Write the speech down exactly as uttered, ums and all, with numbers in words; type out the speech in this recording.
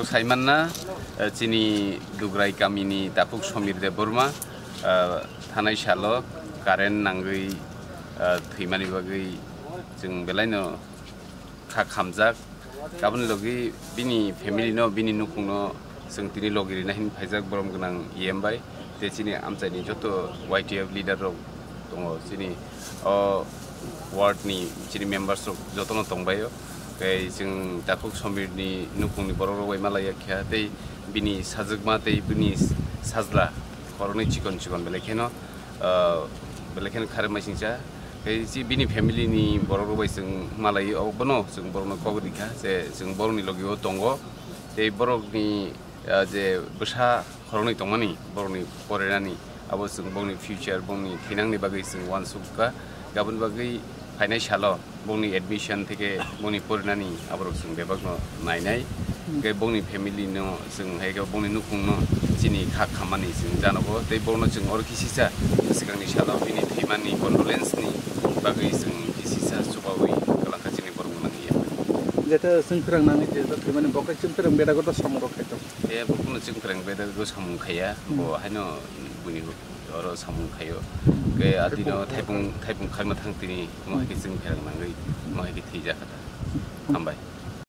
Saimanna, eh, chini Dugrai kamini takhuk Somir Debbarma, eh, thanai salo current nangwi, eh, thwimani bagwi chwng belaino kha khamjak. Aboni logi bini family no, bini nukhung no chwng tini logi rina hin phaijak borom gwnang E M bai. Tei chini amchaini joto Y T F leader rok tongo, chini o ward ni chini members rok jotono tongbaio. Tei chwng takhuk Somir ni nukhung ni borok rok bai malaiya kha, tei bini sajwkma tei bini sajla khoroknwi chikon chikon belai kheno, ah, belai kheno kharwi maisingcha. Tei chi bini family ni borok rok bai chwng malai o, bono chwng borok no kok rikha je chwng borok ni logi o tongo. Tei borok ni, ah, je bwsa khoroknwi tongmani, borok ni porinani, abo chwng bongni future, bongni thinangni bagwi chwng uansuk kha. Aboni bagwi phainai salo bongni admission theke bongni porinani aborok chwng bebakno nainai. Hwnkhe bongni family no chwng hai khe bongni nukhung no chini kha khammani chwng janogo, tei bono chwng oro kisisa swkangni salo bini thwimani condolence ni bagwi chwng kisisa chubawi kwlangkha chini borok gwnang ya. Jeta chwng kwrang nangni je thwimani bokhe chwng kwrang bedago to samung rok khai tongo. E, bo kunu chwng kwrang bedago samung khaiya, bo haino buini oro samung khaio. Ke adino thaipung, thaipung kharma thang tini, mo hai khe chwng pherang nangwi, mo hai khe thwijak kha ta. Hambai.